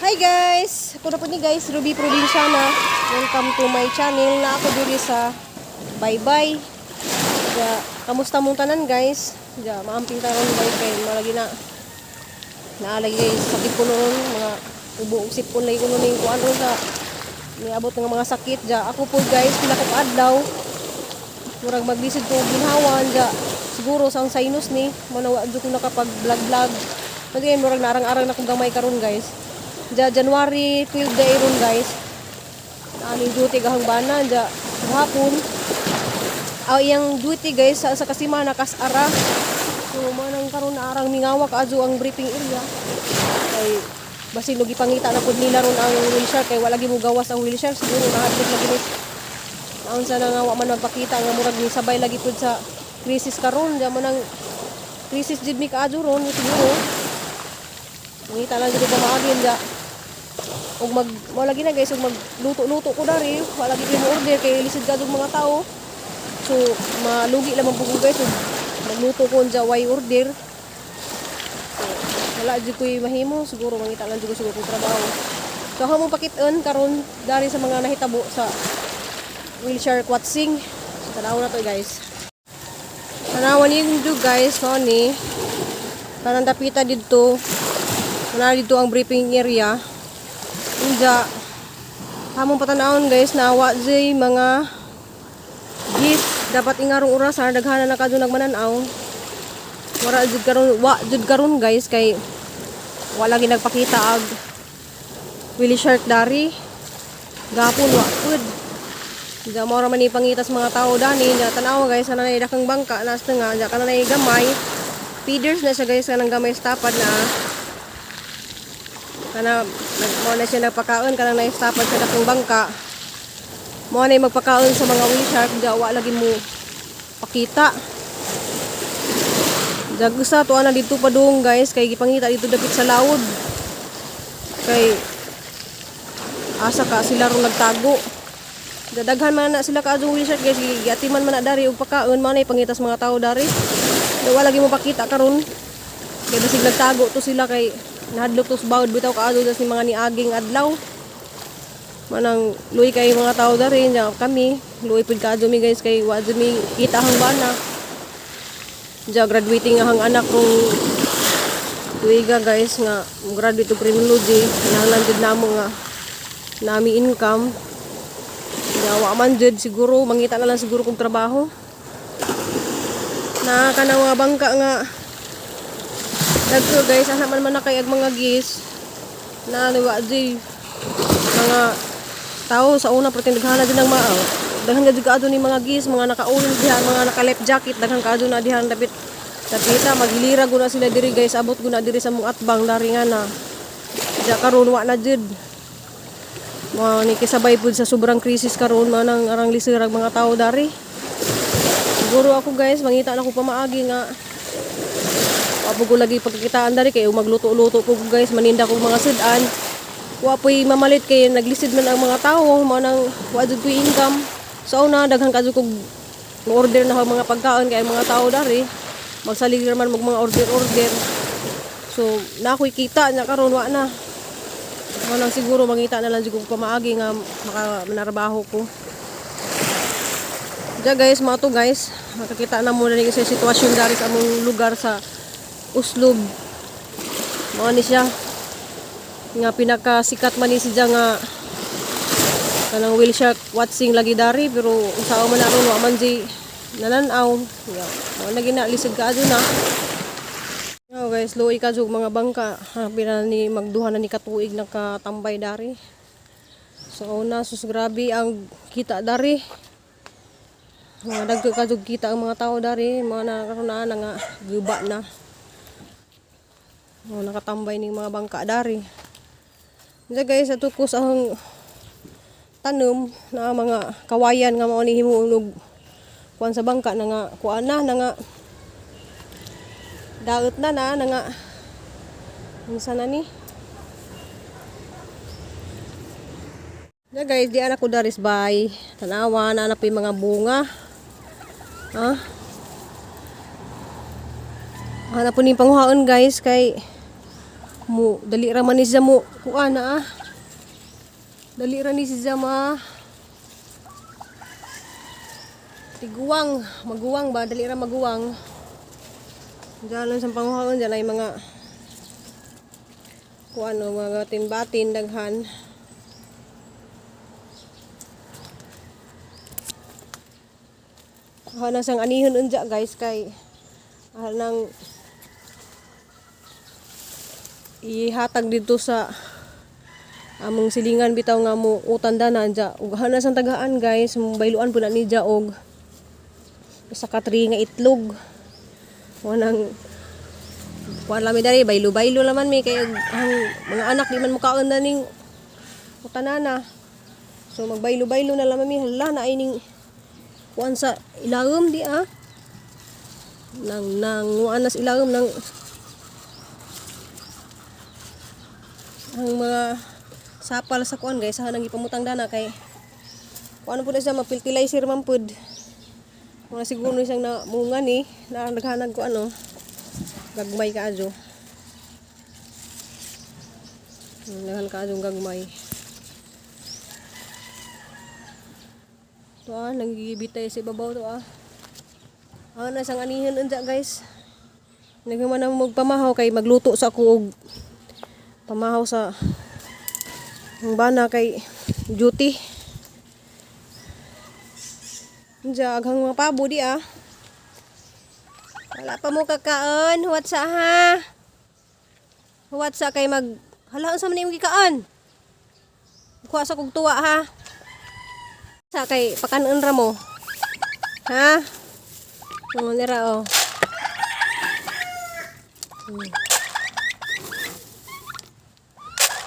Hi guys! Ako na po ni guys, Ruby Provinciana. Welcome to my channel na ako diri sa Bye Bye. Ja, kamusta mong tanan, guys? Ja, maamping taron guys kay malagi na naalagi guys, sakit ko noon, mga ubo ug sipon lagi ko noon yung kuan ron sa niabot ng mga sakit. Ja, ako po guys, pila ko kaadlaw murag maglisod ko og ginhawan. Ja, siguro sa ang sinus ni mo na wa jud ko nakapag vlog vlog. Pag murag naarang-arang na kong gamay karon, guys. Ja, January 12 day ron, guys. Aming duty gahang bana ja hapon. Aw iyang duty guys sa kasimana kasara. So manang karon na arang mingawa kaadyo ang briefing area. Kay basin og gipangita na pud nila ron ang wheelchair kay wala gyud mo gawas ang wheelchair, siguro nahadlok lagi ni naunsa na nga wa man magpakita nga murag ni sabay lagi pud sa crisis karon. Di mo nang crisis jud mi kaadyo ron siguro. Mangita lang jud ko pamaagin ja. Ug mag mo lagi na guys, ug magluto-luto ko dari, wala lagi mo order kay lisod ka mga tao. So malugi lamang po ko guys ug magluto ko unja way order. So, wala jud ko'y mahimo, siguro mangita lang jud ko siguro kong trabaho. So ako mong pakit-on karon dari sa mga nahitabo sa wheelchair watching. So, tanaw na to, guys. Tanawan ninyo guys, mao ni kanang dapita didto. Wala dito ang briefing area. Unja, hamong patanawon guys, na wa jay mga gis. Dapat ingarong oras ha, daghanan na kadto nagmananaw. Wala jud karon, wa jud karon guys kay wala lagi nagpakita ag Willie Shark dari. Gapon wa pud. Diya mo ra man ni pangitas mga tao dani. Diya tanawa guys, ana nay dakang bangka nas nga, diya kana nay gamay. Feeders na siya guys, kanang gamay sa tapad na. Kana nag mo na siya nagpakaon kanang naistapad sa dakong bangka. Mo na magpakaon sa mga whale shark, diya wa lagi mo pakita. Diya gusa to ana dito padung guys kay gipangita dito dapit sa lawod. Kay asa ka sila rong nagtago. Dadaghan man na sila kaadtong whale shark guys, giatiman man na dari og pakaon, mao na pangitas mga tao dari. Diya wa lagi mo pakita karon. Kay basig nagtago to sila kay nahadlok to sa bawd bitaw kaadto sa mga niaging adlaw. Manang luoy kay mga tao dari nya kami, luoy pud kaadto mi guys kay wa jud mi kita hang bana. Diya graduating nga hang anak kong tuiga guys nga graduate og criminology, kinahanglan jud namo nga nami income. Nya wa man jud, siguro mangita na lang siguro kong trabaho. Na kanang mga bangka nga dagko guys, asa man man na kay ag mga gis na wa jud mga tao sa una, pero daghan na din ang mga daghan jud kaadto ni mga gis, mga nakaulong diha, mga naka life jacket, daghan kaadto na diha dapit dapita, maghilira guna sila diri guys, abot guna diri sa mong atbang dari nga na. Diya karon wa na jud. Mga ni kisabay pud sa sobrang krisis karon, manang arang lisirag mga tao dari. Siguro ako guys, mangita na ko pamaagi nga wa po ko lagi pagkakitaan dari kay magluto-luto ko guys, maninda ko mga sudan. Wa po'y mamalit kay naglisid man ang mga tao, mao nang wa jud ko'y income. So una daghan kadto kog order na ako mga pagkaon kay ang mga tao dari magsalig man mag mga order-order. So na ako'y kita nya karon wa na. Mao nang siguro mangita na lang jud ko pamaagi nga maka manarbaho ko. Diya guys, mga to guys, makakita na muna ni sa sitwasyon dari sa among lugar sa Oslob. Mao ni siya nga pinakasikat man ni siya nga kanang whale shark watching lagi dari, pero usaha man na ron wa man di nananaw. Yeah. Mao lagi na lisod kaadto na. Oh guys, luoy ka jud mga bangka. Happy na ni magduha na ni katuig nakatambay dari. So una, sus, grabe ang kita dari. Mga dagko ka jud kita ang mga tao dari, mga nakaroon na nga guba na. Oh, nakatambay ning mga bangka dari. Diya guys, ato ko sa ang tanom na mga kawayan nga mao ni himuon og kuan sa bangka na nga kuan na na nga daot na na na nga unsa na ni. Diya guys, di anak ko daris bay. Tanawa na na po yung mga bunga. Ha? Hanap po ni panguhaon guys kay Mo dali ra man ni siya mo kuan na ah. Dali ra ni siya ma tiguang, maguwang ba, dali ra maguwang. Diyan lang sa panguhaon diyan ay mga kuan no, mga batin-batin daghan. Aha na sang anihon unja, guys, kay aha nang ihatag dito sa among silingan bitaw nga mo utan dana anja ug aha na sang tagaan, guys, bayluan pud na ni ja og usa ka tray nga itlog. Wanang kuan lami diri, baylo-baylo laman mi kay ang mga anak di man mukaon na ning utanana. So magbaylo-baylo na lamang mi. Hala na ay ning kuan sa ilawom di ah. Nang nang na sa ilawom nang ang mga sapal sa kuan, guys, sa nang gipamutang dana kay kuan pud na siya, ma-fertilizer man pud. Mga siguro siyang na munga ni na naghanag ko ano, gagmay kaadyo. Daghan kaadyo gagmay. To ah, nanggigibitay sa ibabaw to ah. Ah, nasa anihan unja, guys. Naghuman na magpamahaw kay magluto sa ako og pamahaw sa ang bana kay duty. Unja aghang mga pabo di ah. Wala pa mo kakaon, huwat sa ha. Huwat sa kay mag hala, unsa man imong gikaon? Kuha sa kog tuwa ha. Sa kay pakanon ra mo. Ha? Mga nira oh.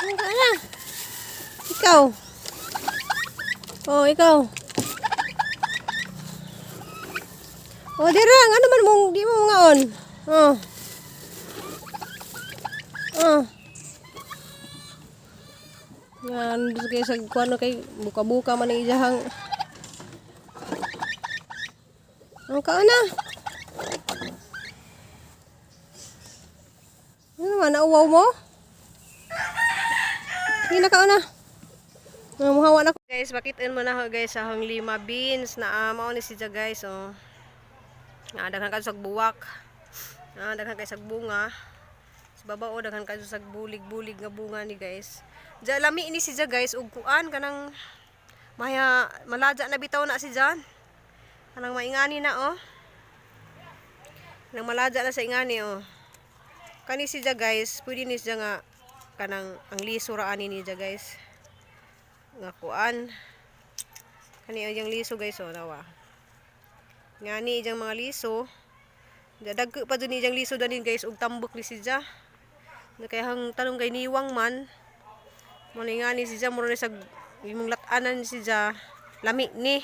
Ano ka na? Ikaw. Oh, ikaw. Oh, dira, ano man mong di mo ngaon? Oh. Oh. Nga, kay sa kuano kay buka-buka man ang iyahang. Ang kaon na. Ano naman, nauwaw mo? Hindi na kaon na. Mga muhawa na ko. Guys, pakitin mo na ako, guys, sa akong lima beans na mao ni siya, guys, oh. Nga daghan ka sa buwak. Ah, daghan kay sa bunga. Sa baba oh, daghan ka sa bulig-bulig nga bunga ni, guys. Diya lami ni siya, guys, ug kuan kanang maya malaja na bitaw na si Jan. Kanang maingani na oh. Nang malaja na sa ingani oh. Kani siya, guys, pwede ni siya nga kanang ang liso ra ani niya, guys. Nga kuan. Kani ang iyang liso, guys, oh, nawa. Ngani iyang mga liso. Dagko pa dun iyang liso danin, guys, ug tambok ni siya. Na kay hang tanong kay niwang man. Mo ni ngani siya, mura ni sa imong lat-anan siya. Lami ni.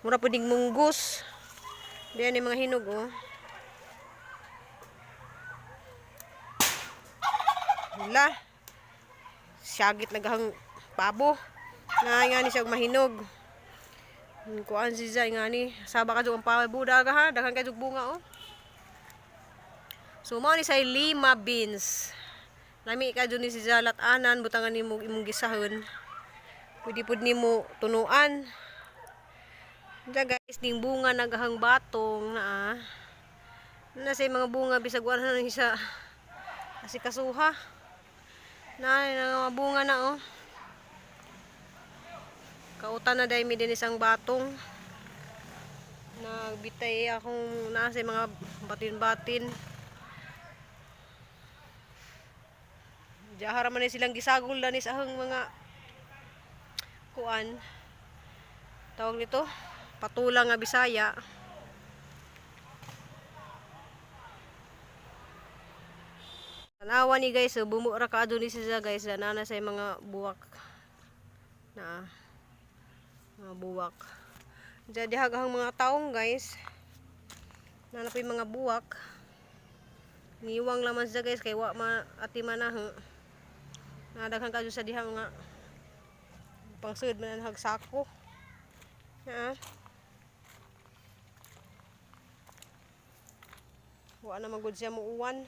Mura pud ning munggos. Diyan ni mga hinog oh. Hala. Syagit nagahang pabo. Na nga ni siya og mahinog. Kuan si Zay nga ni. Saba ka ang pabo daga ha. Daghan ka bunga oh. So mao ni say lima beans. Lami ka ni si Zalat anan butangan nimo imong gisahon. Pwede pud nimo tunuan. Diya, guys, ning bunga nagahang batong na ah. Na say mga bunga bisag wala na isa kasi kasuha. Na na mga bunga na oh. Kautan na dahil mi din isang batong. Nagbitay akong nasa mga batin-batin. Jahara man ni silang gisagol na ni sa ahang mga kuan. Tawag nito, patula nga Bisaya. Tanawa ni, guys, so bumura ka ni siya, guys, nana sa mga buwak. Na mga buwak. Diyan dihaghang mga taong, guys. Nana po yung mga buwak. Niwang laman siya, guys, kay wa ma ati man. Nadaghan ka sa diha mga pangsud man hag sako. Na. Wa na magud siya muuwan.